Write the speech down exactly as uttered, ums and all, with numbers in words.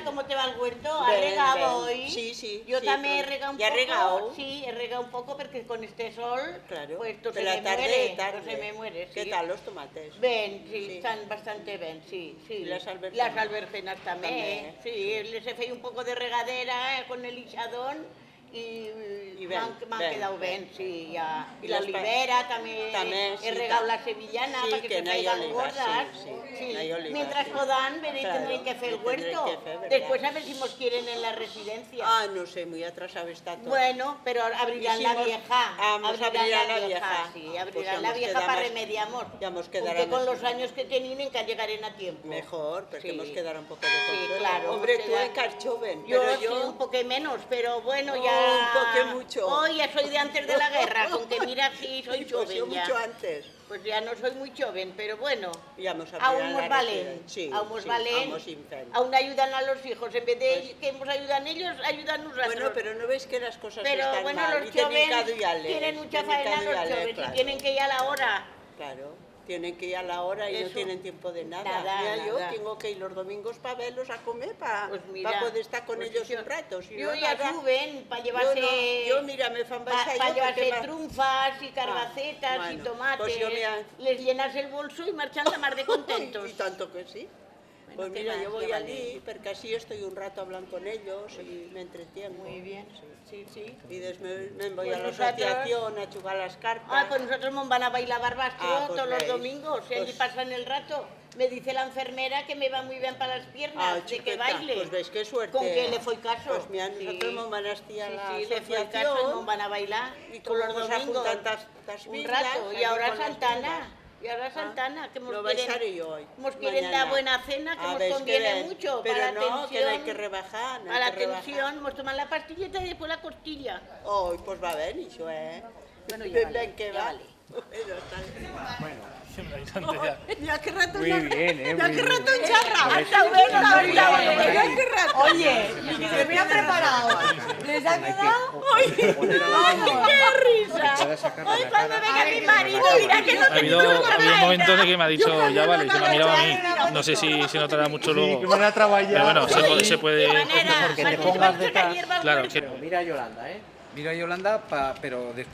Cómo te va el huerto? ¿Has regau hoy? Sí, sí. Yo también he regau un poco. Sí, he regau un poco porque con este sol, claro, pues todo se me muere, todo se me muere, sí. ¿Qué tal los tomates? Ben, sí, están bastante ben, sí, sí. ¿Y las alberjenas? Las alberjenas también, sí. Les he feito un poco de regadera, eh, con el ixadón. Y m'han quedau ben, sí, ya. Y la olivera también, he regau la sevillana pa que se faigan gordas. Sí, mientras podan, tendrán que fer el huerto. Después a ver si mos quieren en la residencia. Ah, no sé, muy atrasau está todo. Bueno, pero abrirán la vieja. Abrirán la vieja, sí, abrirán la vieja pa remediar-mos. Porque con los anyos que tenim encara llegarem a tiempo. Mejor, porque mos quedará un poco de consuelo. Sí, claro. Hombre, tú encara echas joven, pero yo sí, un poco menos, pero bueno, ya. Un poco mucho. Hoy ya soy de antes de la guerra, con que mira, sí, soy joven ya. Pues yo mucho antes. Pues ya no soy muy joven, pero bueno. Aún mos valen, sí, aún mos valen. Aún ayudan a los hijos, en vez de que mos ayudan ellos, ayudan nosotros. Bueno, pero no ves que las cosas están mal. Pero bueno, los jóvenes tienen mucha faena, los jóvenes, y tienen que ir a la hora. Claro. Tienen que ir a la hora y no tienen tiempo de nada. Nada, nada. Mira, yo tengo que ir los domingos pa verlos a comer, pa, pa poder estar con ellos un rato. Pues mira, yo ya suben pa llevar-se, yo no, yo, mira, me fan baixar pa llevar-se trunfas y carbacetas y tomates. Ah, bueno, pues yo, mira. Les llenas el bolso y marchan la mar de contentos. Y tanto que sí. Pues mira, yo voi alí, porque así estoy un rato hablan con ellos y me entretiengo. Muy bien. Sí, sí. Y después me voi a la asociación a chugar a las cartas. Ah, pues nosotros mos van a bailar barbacho todos los domingos, y allí pasan el rato. Me dice la enfermera que me va muy bien pa las piernas, de que baile. Pues ves qué suerte. Con que le foi caso. Pues mira, nosotros mos van a estar a la asociación. Sí, sí, le foi caso y mos van a bailar todos los domingos. Y como mos ajuntan tas, tas birdas, un rato. Y ahora Santa Ana. Y ahora Santa Ana, que mos quieren, mos quieren dar buena cena, que mos conviene mucho pa la tensión. Pero no, que no hay que rebajar, no hay que rebajar. Pa la tensión, mos toman la pastilleta y después la costilla. Oi, pues va ben, ixo, eh. Bueno, ya vale, ya vale. Bueno, ya. Muy bien, eh, muy bien. Oye, se me ha preparado. ¿Les ha quedado? ¡Ay, qué risa! Ay, cuando venga mi marido, dirá que no te... Ha habido, ha habido un momento en el que me ha dicho, "Ya vale", se me ha mirado a mí. No sé si se notará mucho luego. Sí, que van a trabajar. Pero bueno, se puede, se puede. Que te pongas detrás. Claro, que... Pero mira a Yolanda, ¿eh? Mira a Yolanda, pa, pero después